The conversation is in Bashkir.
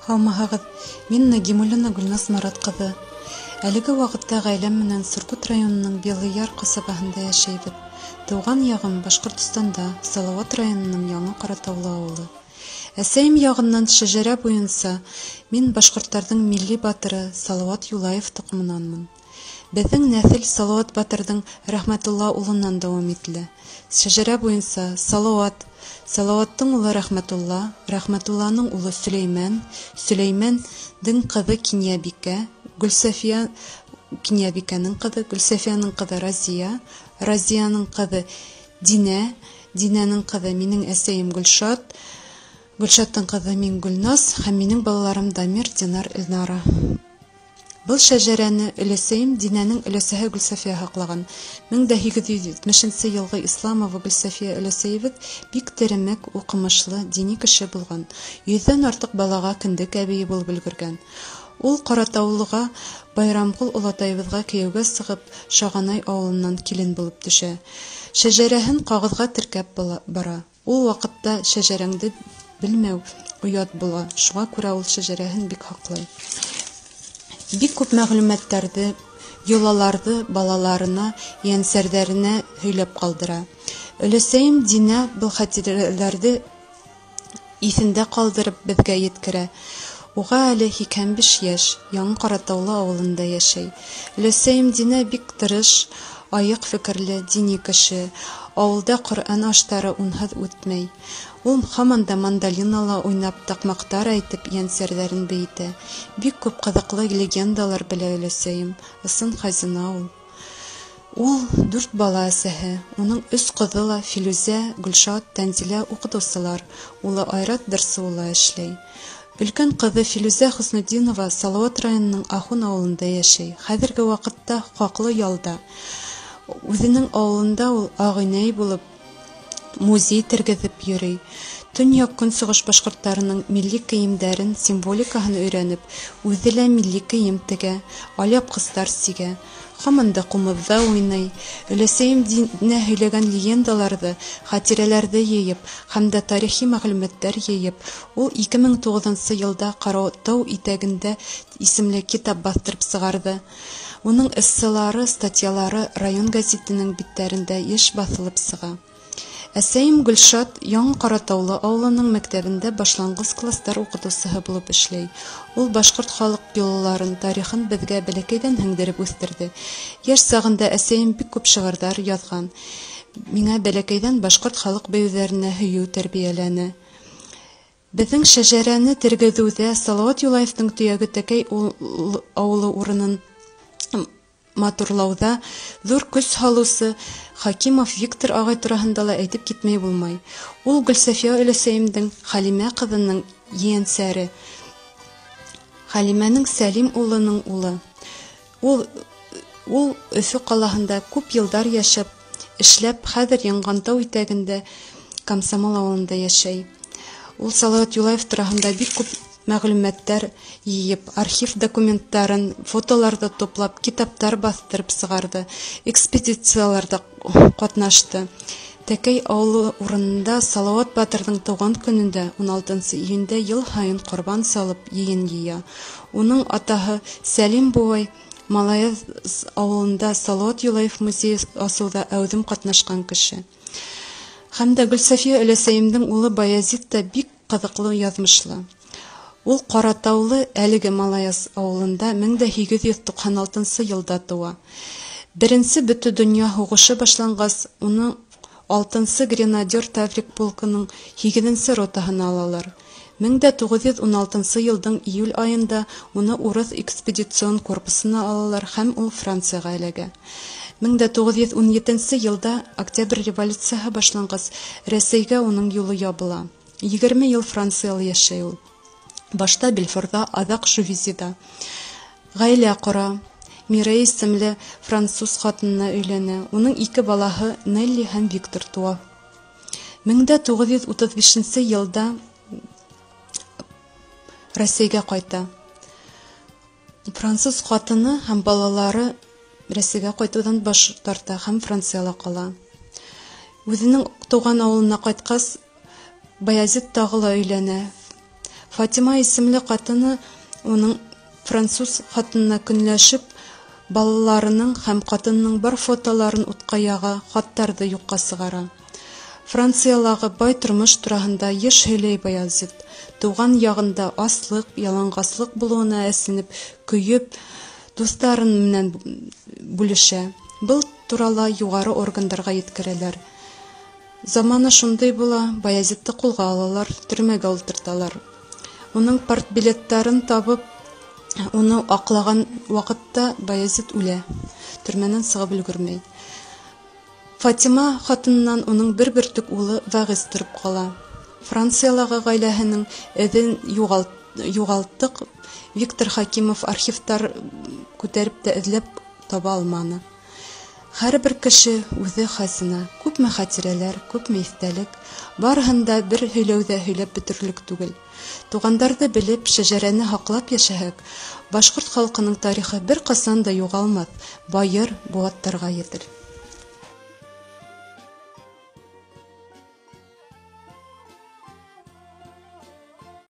Һаумыһығыҙ! Мин Нагимуллина Гөлназ Марат ҡыҙы. Әлеге ваҡытта ғаиләм менән Сургут районының Белый Яр ҡасабаһында йәшәйбеҙ. Тыуған яғым Башҡортостанда, Салауат районының Яңы Ҡаратаулы ауылы. Әсәйем яғынан шәжәрә буйынса мин башҡорттарҙың милли батыры Салауат Юлаев тоҡомонанмын. Беҙҙең нәҫел Салауат батырҙың Рәхмәтулла улынан дауам ителә. Шәжәрә буйынса Салауат, Салауаттың улы Рәхмәтулла, Рәхмәтулланың улы Сөләймән, Сөләймәндең ҡыҙы Кинйәбикә, Гөлсәфиә Кинйәбикәнең ҡыҙы, Гөлсәфиәнең ҡыҙы Разия, Разияның ҡыҙы Динә, Динәнең ҡыҙы минең әсәйем Гөлшат, Гөлшаттың ҡыҙы мин Гөлназ һәм минең балаларым Дамир, Динар, Эльнара. Был шәжәрәне өләсәйем Динәнең өләсәһе Гөлсәфиә һаҡлаған. 1870 йылғы Исламова Гөлсәфиә өләсәйебеҙ бик теремек, уҡымышлы, дини кеше булған. 100-ҙән артыҡ балаға кендек әбейе булып өлгөргән. Ул Ҡаратаулыға Байрамғол олатайыбыҙға кейәүгә сығып, Шағанай ауылынан килен булып төшә. Шәжәрәһен ҡағыҙға теркәп бара. Ул ваҡытта шәжәрәңде белмәү оят була, шуға күрә ул шәжәрәһен бик һаҡлай. Бик күп мәғлүмәттәрҙе, йолаларҙы балаларына, ейәнсәрҙәренә һөйләп ҡалдыра. Өләсәйем Динә был хәтирәләрҙе иҫендә ҡалдырып беҙгә еткерә. Уға әле 85 йәш, Яңы Ҡаратаулы ауылында йәшәй. Өләсәйем Динә бик тырыш, айыҡ фекерле, дини кеше. Ауылда Ҡөрьән аштары унһыҙ үтмәй. Ул һаман да мандолинала уйнап, таҡмаҡтар әйтеп, ейәнсәрҙәрен бейетә. Бик күп ҡыҙыҡлы легендалар белә өләсәйем. Ысын хазина ул. Ул 4 бала әсәһе. Уның 3 ҡыҙы ла Филүзә, Гөлшат, Тәнзилә уҡытыусылар. Улы Айрат ДРСУ-ла эшләй. Өлкән ҡыҙы Филүзә Хөснетдинова Салауат районының Ахун ауылында йәшәй. Хәҙерге ваҡытта хаҡлы ялда. Үҙенең ауылында ул ағинәй булып, музей тергеҙеп йөрөй. Төньяҡ-көнсығыш башҡорттарының милли кейемдәрен, символикаһын өйрәнеп, үҙе лә милли кейем тегә, алъяпҡыстар сигә. Һаман да ҡумыҙҙа уйнай. Өләсәйем Динә һөйләгән легендаларҙы, хәтирәләрҙе йыйып һәм дә тарихи мәғлүмәттәр йыйып, ул 2009 йылда Ҡаратау итәгендә исемле китап баҫтырып сығарҙы. Уның эсселары, статьялары район гәзитенең биттәрендә йыш баҫылып сыға. Әсәйем Гөлшат Яңы Ҡаратаулы ауылының мәктәбендә башланғыс кластар уҡытыусыһы булып эшләй. Ул башҡорт халыҡ йолаларын, тарихын беҙгә бәләкәйҙән һеңдереп үҫтерҙе. Йәш сағында әсәйем бик күп шиғырҙар яҙған. Миңә бәләкәйҙән башҡорт халыҡ бейеүҙәренә һөйөү тәрбиәләне. Беҙҙең шәжәрәне тергеҙеүҙә Салауат Юлаевтың төйәге Тәкәй ауылы урынын матурлауҙа ҙур көс һалыусы Хакимов Виктор ағай тураһында ла әйтеп китмәй булмай. Ул Гөлсәфиә өләсәйемдең Хәлимә ҡыҙының ейәнсәре, Хәлимәнең Сәлим улының улы. Ул Өфө ҡалаһында күп йылдар йәшәп, эшләп, хәҙер Янғантау итәгендә Комсомол ауылында йәшәй. Ул Салауат Юлаев тураһында бик күп мәғлүмәттәр йыйып, архив документтарын, фотоларҙы туплап, китаптар баҫтырып сығарҙы, экспедицияларҙа ҡатнашты. Тәкәй ауылы урынында Салауат батырҙың тыуған көнөндә 16 июндә йыл һайын ҡорбан салып йыйын йыя. Уның атаһы Сәлим бабай Малаяҙ ауылында Салауат Юлаев музейы асыуҙа әүҙем ҡатнашҡан кеше. Һәм дә Гөлсәфиә өләсәйемдең улы Баязит та бик ҡыҙыҡлы яҙмышлы. Ул Ҡаратаулы әлеге Малаяз ауылында 1896 йылда тыуа. Беренсе бөтә донъя һуғышы башланғас, уны 6-нсы гренадер Таврик полкының 8-нсе ротаһына алалар. 1916 йылдың июль айында уны урыҫ экспедицион корпусына алалар һәм ул Францияға эләгә. 1917 йылда Октябрь революцияһы башланғас, Рәсәйгә уның юлы ябыла. 20 йыл Францияла йәшәй ул. Башта Бельфорҙа, аҙаҡ Жувизида. Ғаилә ҡора. Мирей исемле француз ҡатынына өйләнә. Уның 2 балаһы Нелли һәм Виктор тыуа. 1935 йылда Рәсәйгә ҡайта. Француз ҡатыны һәм балалары Рәсәйгә ҡайтыуҙан баш тарта һәм Францияла ҡала. Үҙенең тыуған ауылына ҡайтҡас, Баязит тағы ла өйләнә. Фатима исемле ҡатыны уның француз хатынына көнләшеп, балаларының һәм ҡатынының бар фотоларын утҡа яға, хаттарҙы юҡҡа сығара. Франциялағы бай тормош тураһында йыш һөйләй Баязит. Тыуған яғында аслыҡ, яланғаслыҡ булыуына әсенеп, көйөп, дуҫтарын менән бүлешә. Был турала юғары органдарға еткерәләр. Заманы шундай була, Баязитты ҡулға алалар, төрмәгә ултырталар. Уның партбилеттарын табып, уны аҡлаған ваҡытта Баязит үлә. Төрмәнән сығып өлгөрмәй. Фатима хатынынан уның бер бөртөк улы Вәғиз тороп ҡала. Франциялағы ғаиләһенең эҙен юғалттыҡ. Виктор Хакимов архивтар күтәреп тә эҙләп таба алманы. Һәр бер кеше үҙе хазина, күпме хәтирәләр, күпме иҫтәлек, барыһын да бер һөйләүҙә һөйләп бөтөрлөк түгел. Туғандарҙы белеп, шәжәрәне һаҡлап йәшәһәк, башҡорт халҡының тарихы бер ҡасан да юғалмаҫ, байыр, быуаттарға етер.